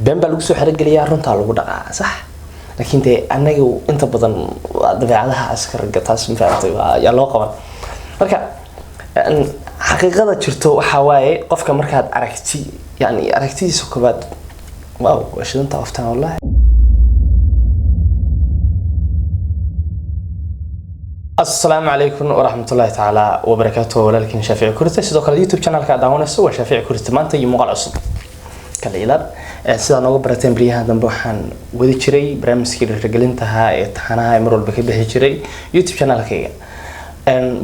Been baa lagu soo xerogeliyaa, runtaa lagu dhaqaa, sax. Laakiin dee anaga inta badan waa dabeecadaha askarga taas, ma fahamtay? Waa yaa loo qaban. Marka xaqiiqada jirto waxaa waaye, qofka markaad aragti, yani aragtidiisa koobaad, wow, waa shidanta qoftaan, wallahi. Asalaamu calaykum waraxmatullaahi tacaala wabarakaatuh. Walaalkiin Shaafici Kurte, sidoo kale YouTube channelka aad daawanayso waa Shaafici Kurte. Maanta iyo muuqaal cusub kala ilaab. Sidaa nooga barateen, baryahan dambe waxaan wadi jiray barnaamijkii dhiirigelintaha ee taxanaha ee mar walba ka bixi jiray YouTube channelkayga.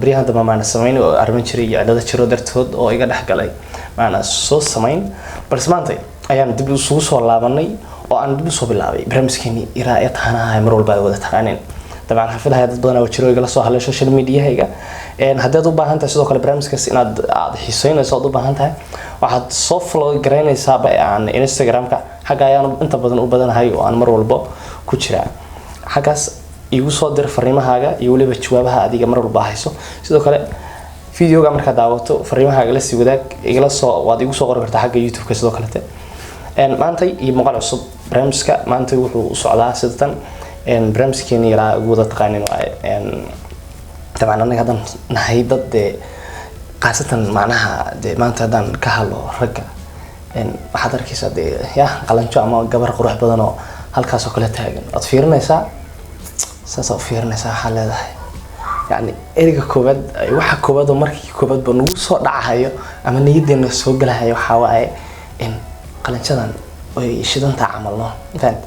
Baryahan dambe maana samayn oo arrimo jiray iyo cilado jiro dartood oo iga dhex galay maana soo samayn, balse maanta ayaan dib isugu soo laabanay oo aan dib usoo bilaabay barnaamijkeeni iraa ee taxanaha ee mar walba aad wada taqaaneen. Dabcan xafidaha dad badan oo jiro igala soo hadlay social mediahayga. Haddii aad u baahan tahay sidoo kale barnaamijkaas inaad aad xiiseynayso, aad u baahan tahay, waxaad soo follow garaynaysaa aan Instagram-ka. Xagga ayaan inta badan u badanahay oo aan mar walbo ku jiraa. Xaggaas igu soo dir fariimahaaga iyo weliba jawaabaha adiga mar walba hayso. Sidoo kale videoga markaad daawato, fariimahaaga la sii wadaag, igala soo, waad igu soo qori kartaa xagga YouTube-ka sidoo kalete. Maanta iyo muuqaal cusub. Barnaamijka maanta wuxuu u socdaa sidatan. Barnaamijkeeni yaraa ugu wada taqaanin waaye. Dabcan anaga haddaan nahay dad dee khaasatan, macnaha dee maanta haddaan ka hadlo ragga, waxaad arkaysaa dee ya qalanjo ama gabar qurux badan oo halkaas oo kale taagan, waad fiirinaysaa, saasaa u fiirinaysaa. Waxaad leedahay, yani ereyga koowaad, waxa koowaad oo markii koowaad ba nagu soo dhacahayo ama niyadeena soo galahayo waxaa waaye in qalanjadan ay shidantaa camal, no fahant?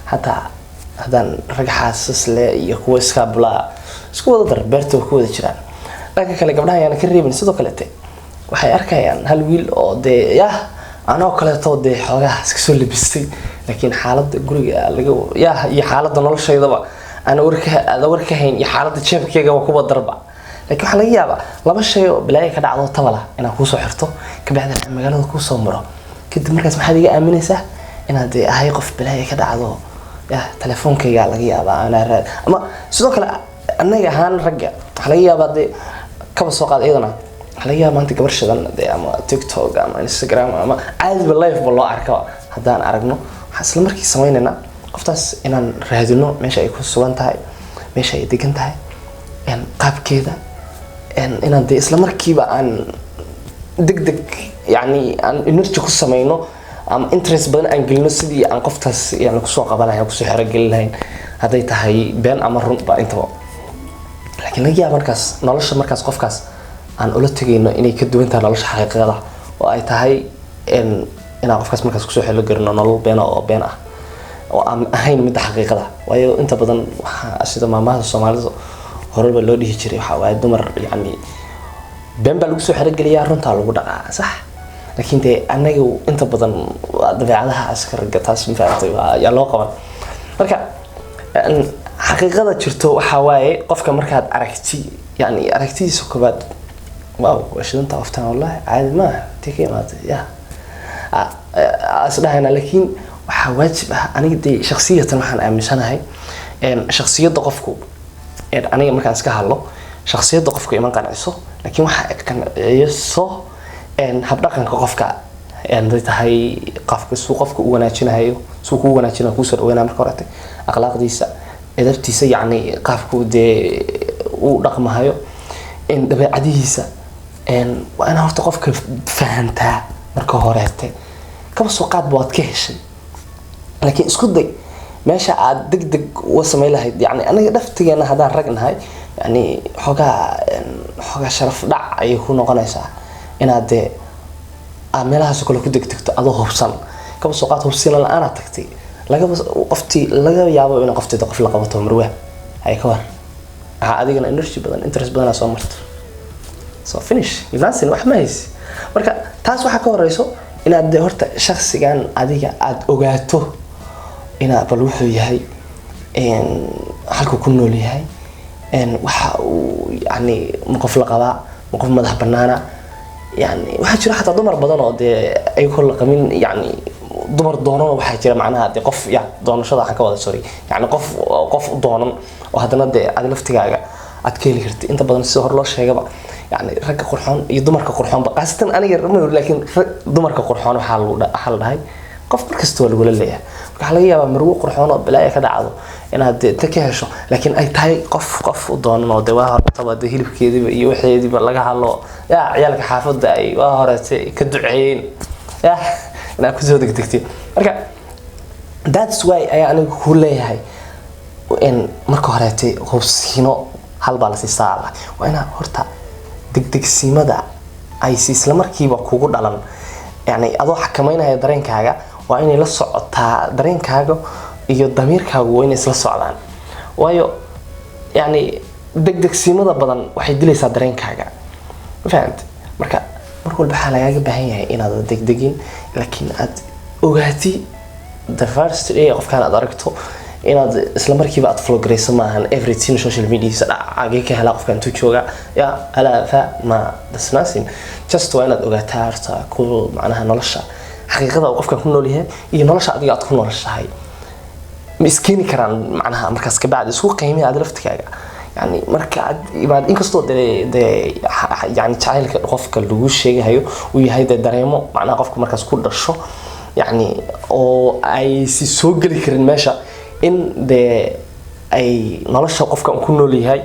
Hataa haddaan rag xaasas leh iyo kuwa iskaabulaa isku wada dar, beerta waa ku wada jiraan. Dhanka kale gabdhaha ayaana ka reebin, sidoo kalete waxay arkayaan hal wiil oo dee yah anoo kaleeto dee xoogaha iska soo labistay, laakiin xaaladda guriga laga yah iyo xaaladda noloshaydaba aan warka aada war ka hayn iyo xaaladda jeebkeyga waa kuwa darba. Laakiin waxaa laga yaabaa laba shay oo balaayo ka dhacdo tabala inaan kuusoo xirto, kabacdina aan magaalada kuusoo maro. Kadib markaas maxaad iga aaminaysaa? Inaad dee ahay qof balaayo ka dhacdo, yah telefoonkayga laga yaabaa anaa raad. Ama sidoo kale annaga ahaan ragga waxaa laga yaabaa dee kaba soo qaad, iyadana waxaa laga yaabaa maanta gabar shidan dee ama TikTok ama Instagram ama caadiba live ba loo arko, haddaan aragno waxaan isla markii sameynaynaa qoftaas inaan raadino meesha ay ku sugan tahay, meesha ay degan tahay, qaabkeeda, inaan dee isla markiiba aan deg deg, yani aan energy ku sameyno ama interest badan aan gelino sidii aan qoftaas yani kusoo qaban lahayn, kusoo xerogelin lahayn, hadday tahay been ama run ba intaba. Laakiin laga yaaba markaas nolosha markaas qofkaas aan ula tegayno inay ka duwan tahay nolosha xaqiiqada, oo ay tahay inaan qofkaas markaas kusoo xelo gelino nolol beena oo been ah oo aan ahayn midda xaqiiqada. Waayo inta badan waxaa sida maamahada Soomaalida horeba loo dhihi jiray waxaa waaye, dumar yani been baa lagu soo xerogeliyaa, runtaa lagu dhaqaa, sax. Laakiin dee anaga inta badan waa dabeecadaha askarga taas, ma fahamtay? Waa yaa loo qaban. Marka xaqiiqada jirto waxaa waaye, qofka markaad aragti, yani aragtidiisa koobaad, wow, waa shidanta qoftaan, wallahi caadi maaha, intee ka imaatay ya isdhahayna. Laakiin waxaa waajib ah, aniga dee shaksiyatan waxaan aaminsanahay shaksiyadda qofku, aniga markaan iska hadlo, shaksiyadda qofku iman qanciso, laakiin waxa qanciso habdhaqanka qofka. Haday tahay qofka suu qofka u wanaajinahayo, suu kuu wanaajinayo, kuusoo dhaweynaya marka horete, akhlaaqdiisa, edabtiisa, yacni qaabku dee u dhaqmahayo, dabeecadihiisa, waa inaa horta qofka fahantaa marka horeete. Kaba soo qaadba waad ka heshay, laakiin isku day meesha aad deg deg uga samayn lahayd. Yani anaga dhaftigeena haddaan rag nahay, yani xoogaa sharaf dhac ayay ku noqonaysaa inaad dee aad meelahaas oo kale ku degdegto adoo hubsan. Kaba soo qaad hubsina la-aanaad tagtay, lagaba qoftii laga yaabo inay qofteeda qof la qabato marwaa hay ka war, waxaa adigana energy badan, interest badanaa soo marto, so finish nothing, wax ma haysi. Marka taas waxaa ka horeyso inaad dee horta shaksigan adiga aada ogaato inaa bal wuxuu yahay, halkuu ku nool yahay, waxa uu yani ma qof la qabaa, ma qof madax banaana. Yani waxaa jira xataa dumar badan oo dee ayagoo la qabin, yani dumar doonan waxaa jira, macnaha dee qof ya doonashada waxaan ka wada, sorry, yani qof doonan oo haddana dee adi laftigaaga aad ka heli kartid. Inta badan sida hore loo sheegaba, yani ragga qurxoon iyo dumarka qurxoonba, khaasatan aniga ma, laakiin rag dumarka qurxoon waxaa lagu waxaa la dhahay Qof markasta waa lagula leeyahay. Marka waxaa laga yaabaa marwo qurxoon oo balaaya ka dhacdo inaad dee inta ka hesho, laakiin ay tahay qof qof u doonan oo dee waa horetaba dee hilibkeediiba iyo waxeediiba laga hadlo, ya ciyaalka xaafadda ay waa horete ka duceeyeen, ya inaad kusoo degdegtay. Marka that's why ayaa aniga ku leeyahay in marka horeete hubsiino hal baa lasii saara. Waa inaa horta degdegsiimada ay si isla markiiba kugu dhalan, yani adoo xakameynaya dareenkaaga, waa inay la socotaa. Dareenkaaga iyo damiirkaagu waa inay isla socdaan, waayo yani degdegsiimada badan waxay dilaysaa dareenkaaga. Ma fahamte? Marka mar walba waxaa lagaaga baahan yahay inaad degdegin, laakiin aad ogaati the first day qofkaan aad aragto inaad isla markiiba aad follow garayso maahan everything social media dhacagee ka helaa, qofka intuu jooga, ya alaa fa ma that's nothing. Just waa inaad ogaataa horta ku macnaha nolosha xaqiiqada uu qofkan ku nool yahay iyo nolosha adiga aad ku noloshahay ma iskeeni karaan. Macnaha markaas kabacdi isku qiimee aad laftigaaga. Yani marka aad imaad, inkastoo dee yani jacaylka qofka lagu sheegahayo uu yahay dee dareemo macnaha qofka markaas ku dhasho, yani oo ay si soo geli karin meesha in dee ay nolosha qofka ku nool yahay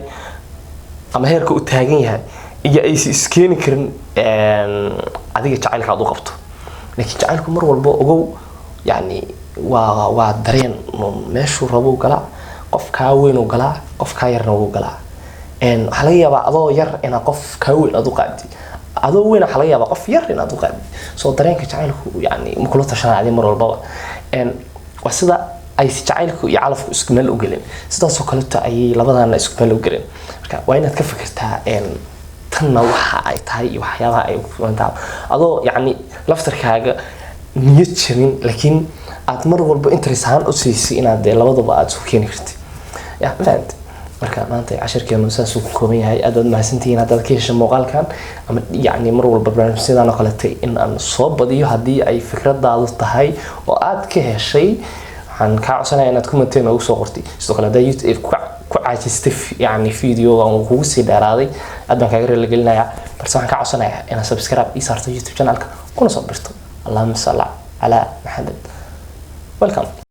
ama heerka u taagan yahay iyo aysi iskeeni karin adiga jacaylka aad u qabto. Laakiin jacaylku mar walba ogow, yani waa dareen, meeshuu rabuu galaa, qof kaa weyn uu galaa, qof kaa yarna wuu galaa. Waxaa laga yaabaa adoo yar inaad qof kaa weyn aad u qaadi, adoo weyn waxaa laga yaabaa qof yar inaad u qaadi. So dareenka jacaylku yani makula tashanaa adi mar walbaba. Waa sida ay jacaylku iyo calafku isku meel u gelin, sidaasoo kaleeto ayay labadana isku meel u gelin. Marka waa inaad ka fikirtaa tanna waxa ay tahay iyo waxyaabaha ay kufilantaa, adoo yacni laftarkaaga niyad jabin, laakiin aad mar walba interest ahaan u siisay inaad dee labadaba aad isku keeni kartid. Ya ma fahamtay? Marka maanta cashirkeenu saasuu ku kooban yahay. Aad baad mahadsantihiin haddaad ka hesha muuqaalkan ama yacni mar walba barnaamijyadan oo kalete in aan soo badiyo. Haddii ay fikradaadu tahay oo aad ka heshay, waxaan kaa codsanaya inaad comment noogu soo qortay. Sidoo kale haddaa YouTube ku caajistay, yani videoga uu kugu sii dheeraaday, aad baan kaaga raaligelinayaa, balse waxaan kaa codsanayaa inaad subscribe ii saarto YouTube channelka kuna soo birto. Allahuma salli calaa Maxamed. Welcome.